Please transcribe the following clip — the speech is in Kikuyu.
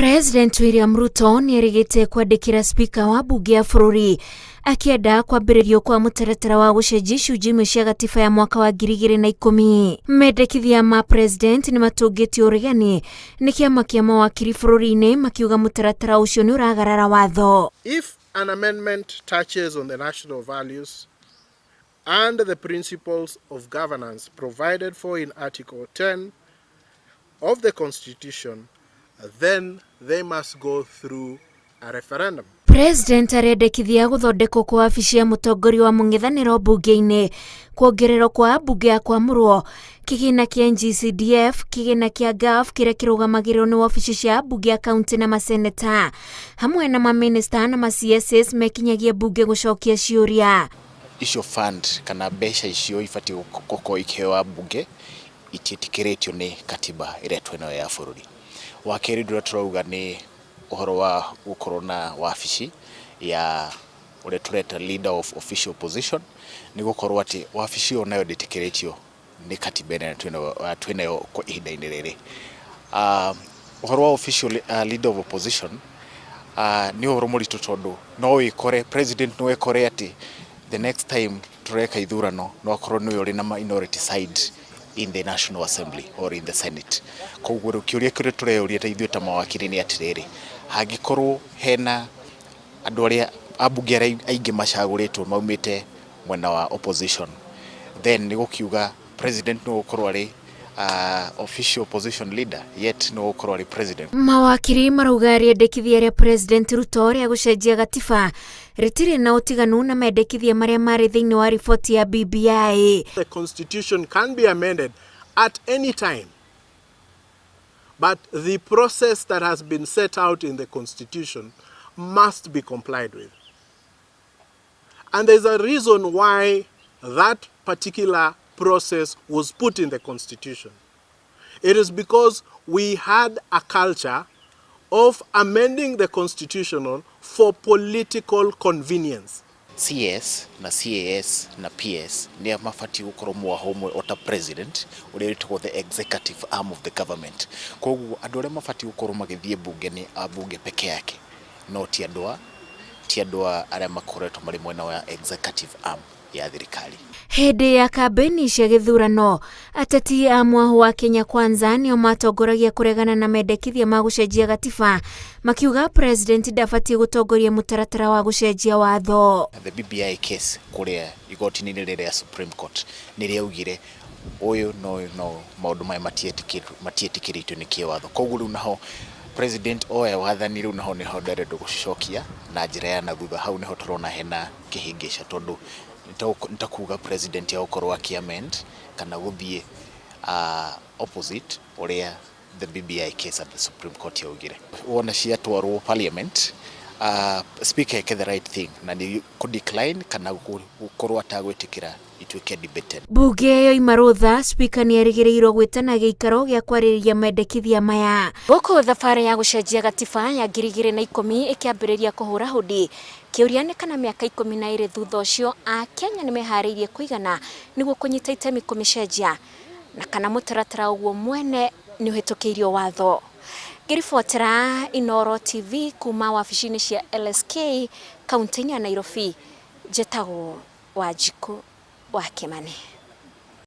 President William Ruto nĩerĩgĩte kwandĩkĩra spika wa mbunge ya bũrũri akĩenda kwambĩrĩrio kwa mũtaratara wa gũcenjia icunjĩ imwe cia gatiba ya mwaka wa 2010. Mendekithia ma president nĩmatũngĩtie ũregani nĩ kĩama kĩa mawakiri bũrũri-inĩ makiuga mũtaratara ũcio nĩ ũragarara watho. If an amendment touches on the national values and the principles of governance provided for in Article 10 of the Constitution, then they must go through a referendum. President arendekithia gũthondekwo kwa wabici ya mũtongoria wa mũng'ethanĩro mbunge-inĩ, kuongererwo kwa ambunge a kwamũrwo, kĩgĩna kĩa NGCDF, kĩgĩna kĩa GAF kĩrĩa kĩrũgamagĩrĩrwo nĩ wabici cia ambunge a kaunti na maseneta, hamwe na mamĩnĩsta na ma CSs mekinyagie mbunge gũcokia ciũria. Icio fund kana mbeca icio ibatiĩ gũkorwo ikĩheo ambunge itiĩtĩkĩrĩtio nĩ katiba ĩrĩa twĩnayo ya bũrũri. Wa kerĩ ũndũ ũrĩa tũrauga nĩ ũhoro wa gũkorwo na wabici ya ũrĩa tũreta leader of official opposition, nĩ gũkorwo atĩ wabici ĩyo nayo ndĩtĩkĩrĩtio nĩ katiba ĩrĩa twĩnayo kwa ihinda-inĩ rĩrĩ. Ũhoro wa official leader of opposition nĩ ũhoro mũritũ tondũ no wĩkore president no ekore atĩ the next time tũreka ithurano no akorwo nĩwe ũrĩ na minority side in the National Assembly or in the Senate. Koguo rĩu kĩũria kĩrĩa tũreyũria ta ithuĩ ta mawakiri nĩ atĩrĩrĩ, hangĩkorwo hena andũ arĩa ambunge arĩa aingĩ macagũrĩtwo maumĩte mwena wa opposition, then nĩ gũkiuga president no gũkorwo arĩ official opposition leader, yet no gũkorwo arĩ president. Mawakiri marauga rĩendekithia rĩa President Ruto rĩa gũcenjia gatiba rĩtirĩ na ũtiganu na mendekithia marĩa marĩ thĩinĩ wa riboti ya BBI. The Constitution can be amended at any time, but the process that has been set out in the Constitution must be complied with. And there's a reason why that particular process was put in the Constitution. It is because we had a culture of amending the Constitution for political convenience. CS na CAS na PS nĩ mabatiĩ gũkorwo mwaho ũmwe ota president ũrĩa wĩtagwo the executive arm of the government. Koguo andũ arĩa mabatiĩ gũkorwo magĩthiĩ mbunge nĩ ambunge peke yake, no ti andũ a arĩa makoretwo marĩ mwena wa executive arm ya thirikari. Hĩndĩ ya kambĩini cia gĩthurano, ateti a mwahu wa Kenya Kwanza nĩo matongoragia kũregana na mendekithia ma gũcenjia gatiba, makiuga president ndabatiĩ gũtongoria mũtaratara wa gũcenjia watho. The BBI case kũrĩa igoti-inĩ rĩrĩa Supreme Court nĩ rĩaugire ũyũ no maũndũ maya matiĩtĩkĩrĩtio nĩ kĩwatho. Koguo rĩu naho president oya wathani, rĩu naho nĩho ndarenda gũcokia na njĩra ya na thutha. Hau nĩho tũrona hena kĩhĩngĩca tondũ nĩ ta kuga president egũkorwo akĩ-amend kana gũthiĩ opposite ũrĩa the BBI case at the Supreme Court yaugire. Wona ciatwarwo parliament, speaker eke the right thing na nĩ kũ decline kana gũkorwo atagwĩtĩkĩra ituĩke debated. Mbunge yoima rũtha, spika nĩ erĩgĩrĩirwo gwĩtana gĩikaro gĩa kwarĩrĩria mendekithia maya. Gũkũ thabarĩ ya gũcenjia gatiba ya 2010 ĩkĩambĩrĩria kũhũra hũndi, kĩũria nĩ kana mĩaka 12 thutha ũcio Akenya nĩ meharĩirie kũigana nĩguo kũnyita itemi kũmĩcenjia, na kana mũtaratara ũguo mwene nĩ ũhĩtũkĩirio watho. Ngĩribotera Inooro TV kuma wabici-inĩ cia LSK kaunti-inĩ ya Nairobi, njĩtagwo Wanjikũ wa Kĩmani.